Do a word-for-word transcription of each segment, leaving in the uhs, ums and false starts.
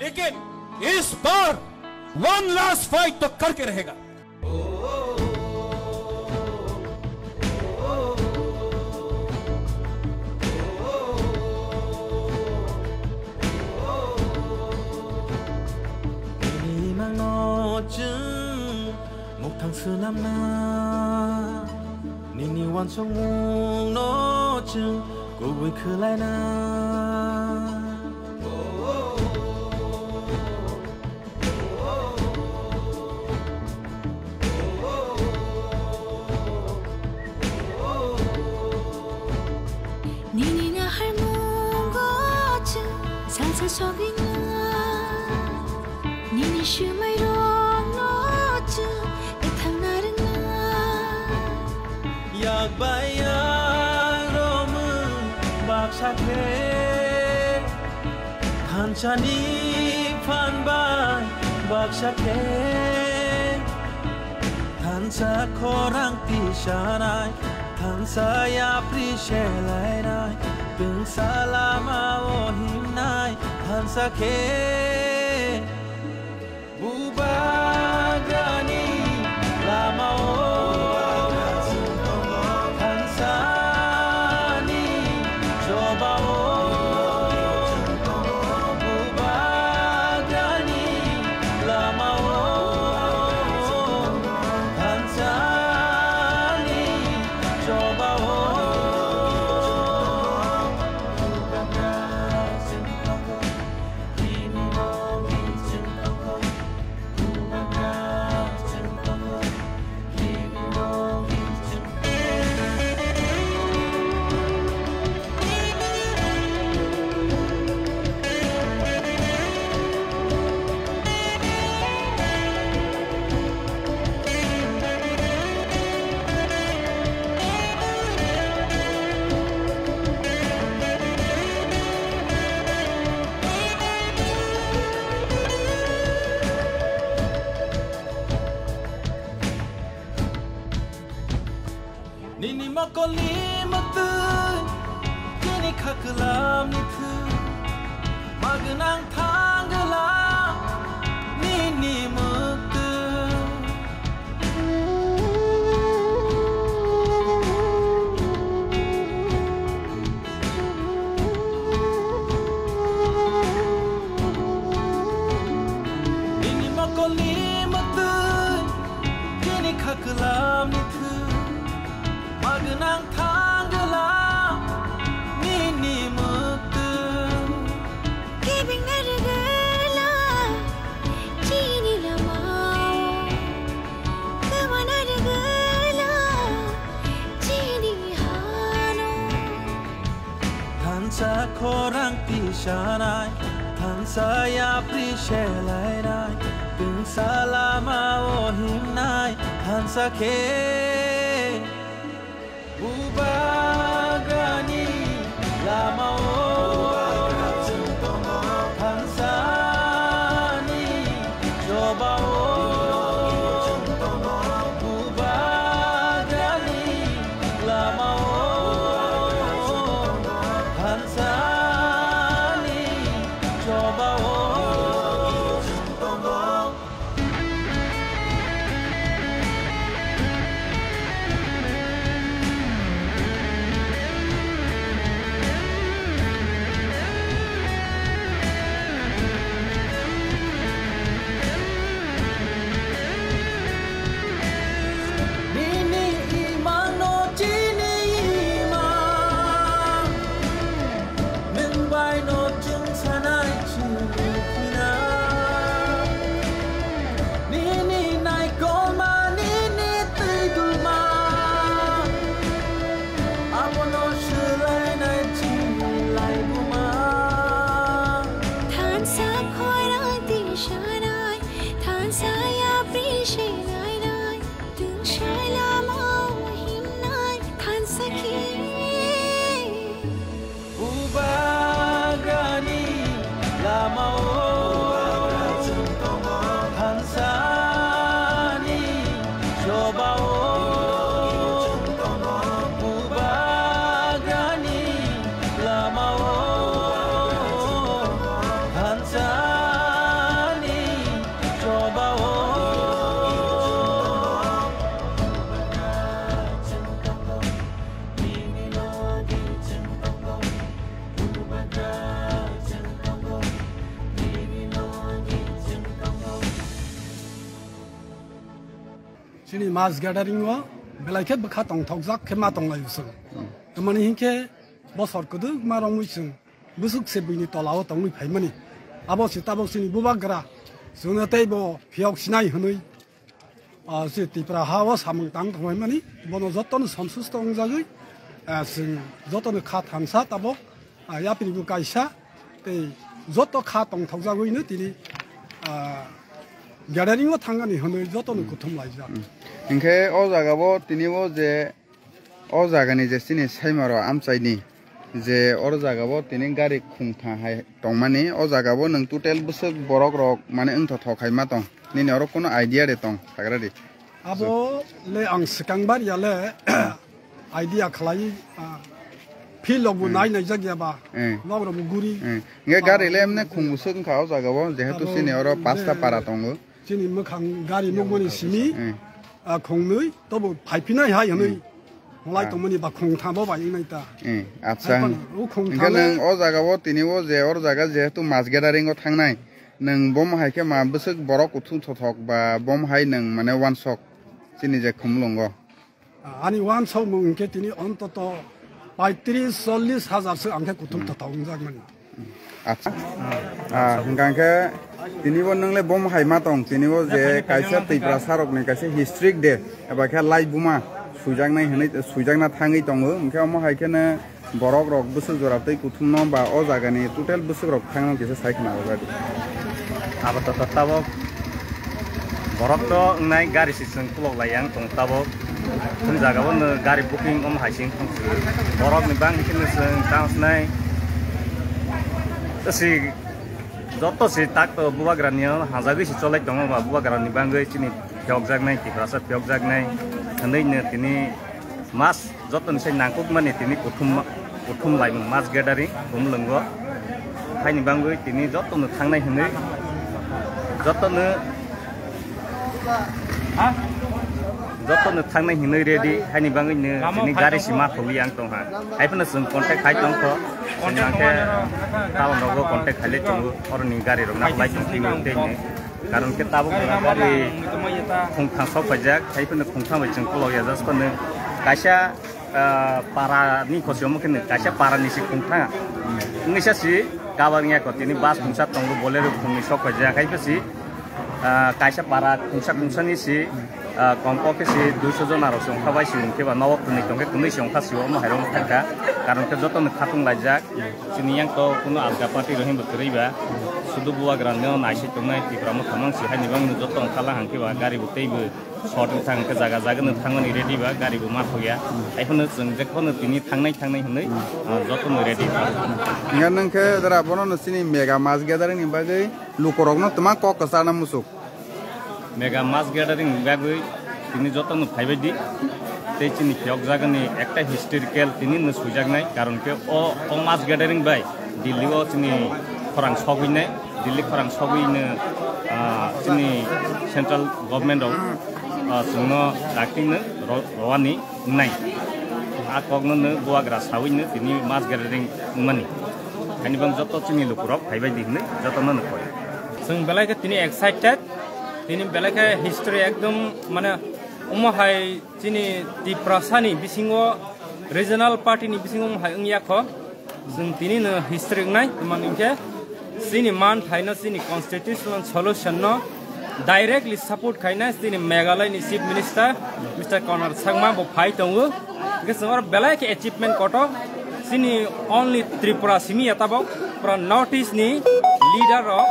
लेकिन इस बार one last fight तो करके रहेगा। Nini mangno chwng mukthang swnamna, nini uansukmungno chwng kubui khwlaina. Nini naharmungo chwng salsa sogwina. Nini swmairokno chwng ethangna rwngna. Yak bai yak romwi baksa khe, thansani phan bai baksa khe, thansa khorang tisanai, thansa yapri selainai, twngsa lama o himnai, thansa khe. Bubagrani lama o, thansani choba o, Bubagrani lama o, thansani choba o. Nini mokolni mwktwi, chini khaklamni thwi, magwnang thangla nini mwktwi. Nini mokolni mwktwi, chini khaklamni thwi, magwnang thangla nini mwktwi. Kibingna rwgwla chini lamao, kwmana rwgwla chini hano. Thansa khorang tisanai, thansa yapri selainai, twngsa lama o himnai, thansa khe. Bubagrani lama o, thansani choba o, Bubagrani lama o, thansani choba o. Chini mass gathering o belai khe bwkha tongthokjak khe ma tonglai bwswk. Tamani hinkhe bosor kwdwkma romwi chwng bwswk se buini tola o tongwi phaimani. Abo se tabok chini bubagra chwngno tei bo phiyok sinai hwnwi, ah, se Tipra ha o samung tang thangmani bono jotono sonsusto wngjagwi, ah, chwng jotono kha thansa tabok, ah, yapri bo kaisa tei joto kha tongthokjagwino tini, ah, gathering o thangani hwnwi jotono kuthum laijak. Hinkhe o jaga bo tini o je o jagani je chini saimaro amchaini je oro jagao tini gari khungtha hai tongmani, o jagao nwng total bwswk borok rok mane wngthothok hai ma tong? Nini oro kuno idea de tong sagra di. Abo le ang swkang bar ya le idea khlai, ah, field rok bo nai nai jak ya ba. Eh. Nok rok bo guri. Eh. Nge gari le emne khung bwswk wngkha o jagao, jehetu chini oro pasta para tongo. Chini mwkhang gari nukmani simi, ah, khongnwi tobo phaiphinai hai hwnwi hwnlai tongmani ba khongthamo bai wngnai ta. Eh, acha. Hai phano o khongtham. Hwnkhe nwng o jaga o tini o je or jaga jehetu mass gathering o thangnai, nwng bom hai khe ma bwswk borok kuthum thothok ba bom hai nwng mane wansok chini je khumulwngo? Ani wansokmung hinkhe tini ontoto paitris chollis hajar se ang khe kuthum thothok wngjak mani. Acha. Ah, hingkha khe tini bo nwngle bom hai ma tong, tini bo je kaisa Tiprasa rokni kaisa historic day, eba khe lai buma suijaknai hwnwi, suijakna thangwi tongo, hingkhe omo hai kheno borok rok bwswk jora tei kuthumno ba o jagani total bwswk rok thangno kisa sai khna rw di. Abo to tabok borok to wngnai gari si Chwng kulok lai yang tong tabok. Thum jaga bo no gari booking om hai sing thung swi. Borok ni bang khe no chwng tang snai. Si joto si tak to bubagra ni hajagwi si cholai tongo ba bubagra ni bangwi chini phiyok jak nai Tiprasa phiyok jak nai. Hwnwi no tini mas Joto ni sai nangkuk mani tini kuthum, kuthum laimung mass gathering khumlwngo. Haini bangwi tini joto no thangnai hinwi, joto no, ha? Joto no thangnai hinwi ready. Haini bangwi no tini gari si ma tholi ang tong ha. Hai phano chwng contact khai tong kho. Chwng ang khe town rogo contact khai le tongo. Oroni gari rok na lai tong tini tei ni. Karon khe tabuk jora gari khungthang sok paijak, hai phano khungthang bai chwng kulok ya, just phano kaisa, ah, para ni khosi omo khe kaisa para ni si khungthang. Wngwi sa si kabang ya ko tini bus khungsa tongo, Bolero khungni sok paijak, hai phano si, ah, kaisa para khungsa khungsa ni si, ah, kom pokhe si duiso jona rok se ongkha bai si, hwnkhe ba nogo khunui tongkhe khunui se ongkha si omo hai rok thangkha. Karon khe joto no khatung laijak. Chini yang to kuno alga party rohim bo kwrwi ba. Sudu bubagra no naisai tongnai Tipra Motha mang si haini bang no joto ongkha la hangke ba gari bo tei bo short wng thang khe jaga jaga no thangmani ready ba gari bo ma thok ya. Hai phano chwng je kono tini thangnai thangnai hinwi, ah, joto no ready ba. Nga nang khe dara bono no chini mega mass gathering ni bagwi lukorok no twma kok kwchana musuk. Mega mass gathering ni bagwi tini jotono phaibai di. Tei chini phiyok jagani ekta historical tini no suijaknai, karon khe o, o mass gathering bai Delhi o chini khorang sogwi nai, Delhi khorang sogwi no, ah, chini central government rok, ah, chwngno dakti no ro-, rowani wngnai. A kokno no bubagra sawi no tini mass gathering wngmani. Ani bang joto chini lukurok phaibai di hinwi jotono no koi. Chwng belai khe tini excited. Tini belai khe history ekdom mane omo hai chini Tiprasa ni bisingo regional party ni bisingo omo hai wngya kho. Chwng tini no history wngnai, tamo hwnkhe chini man thaino chini constitutional solution no directly support khaina chini Meghalaya ni Chief Minister Mister Conrad Sangma bo phai tongo. Hwnkhe chwng oro belai khe achievement kotor chini only Tripura simi ya tabok pura North East ni leader rok.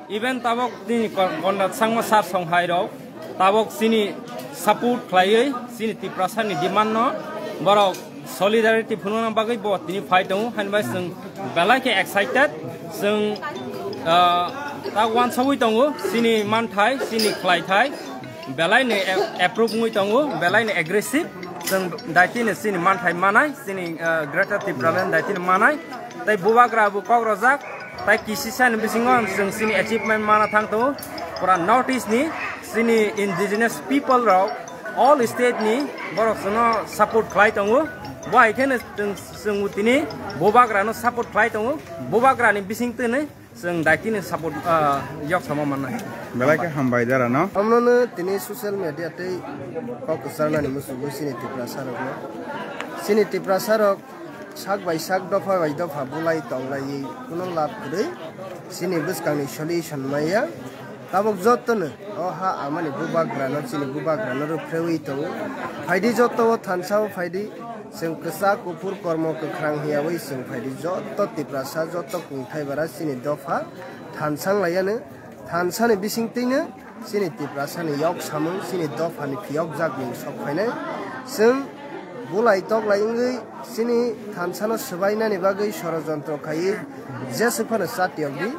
Even tabok tini Kon-, Konrad Sangma sir songhai rok tabok chini support khlaiwi chini Tiprasa ni demand no borok solidarity phunukna bagwi bo tini phai tongo, haini bai chwng belai khe excited, chwng, ah, tak uansugwi tongo chini manthai, chini khlaithai belai ni a-, approve wngwi tongo, belai ni aggressive, chwng daitino chini manthai manai, chini, ah, Greater Tipraland daitino manai. Tei bubagra bo kok rojak, tei kisisa ni bisingo chwng chini achievement mana thang tongo. Pura North East ni chini indigenous people rok all state ni borok chwngno support khlai tongo. Bo hai kheno chwng, chwng tini bubagra no support khlai tongo. Bubagra ni bising tini Chwng daitini support, ah, yok samo mannai. Belai khe hambai dara no. Amno no tini social media tei kok kwcharnani muchungwi chini Tiprasa rokno. Chini Tiprasa rok sak bai sak, dopha bai dopha bulai tonglaiwi kuno lab kwrwi chini bwskangni solution maya. Tabuk jotono o ha amani bubagrano, chini bubagrano rwphrewi tongo. Phaidi joto o thansa o phaidi. Chwng kwchak kuphur kormo kwkhrang hiyawi chwng phaidi joto Tiprasa, joto kungthai bara chini dopha thansang laiyano, thansani bisingtwino chini Tiprasani yok samung, chini dophani phiyokjak mung sok phainai. Chwng bulai toklai wngwi chini thansano swbainani bagwi sorojontro khaiwi jeswk phano chatiyokdi,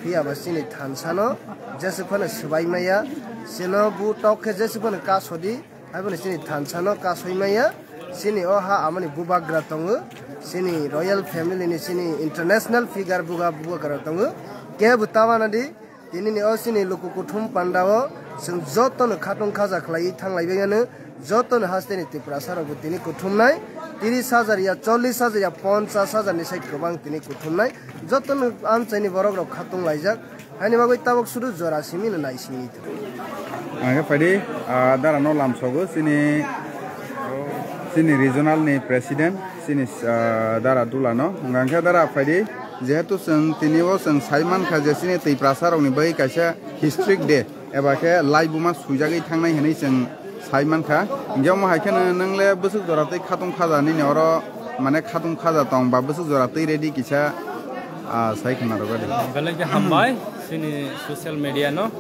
phiyaba chini thansano jeswk phano swbai maya. Chwngno bu tok khe jeswk phano kasodi. Haiboni chini thansano kasoi maya, chini o ha amoni bubagra tongo, chini royal family ni chini international figure buga bubagra tongo. Kebo tabana di, tini ni o chini luku kuthum panda o chwng joto no khatung khaja khlaiwi thanglai bai mano, joto no haste ni Tiprasa rok bo tini kuthum nai, tiris hajar ya, chollis hajar ya, ponchas hajar ni sai kwbang tini kuthum nai, joto no amchai ni borok rok khatung laijak. Haini bagwi tabuk sudu jora simi no nai simi tong. Ang khe phaidi, ah, dara no lamsogo chini, chini regional ni president, chini, ah, dara dula no. Ang khe dara phaidi, jehetu chwng tini o chwng sai mankha je chini Tiprasa rok ni bagwi kaisa historic day, eba khe laibuma suijagwi thangnai hinwi chwng sai mankha. Hingke omo hai kheno nwng le bwswk jora tei khatung khaja nini oro, mane khatung khaja tong ba bwswk jora tei ready kisa, ah, sai khna rwgadi. Belai khe hambai chini social media no.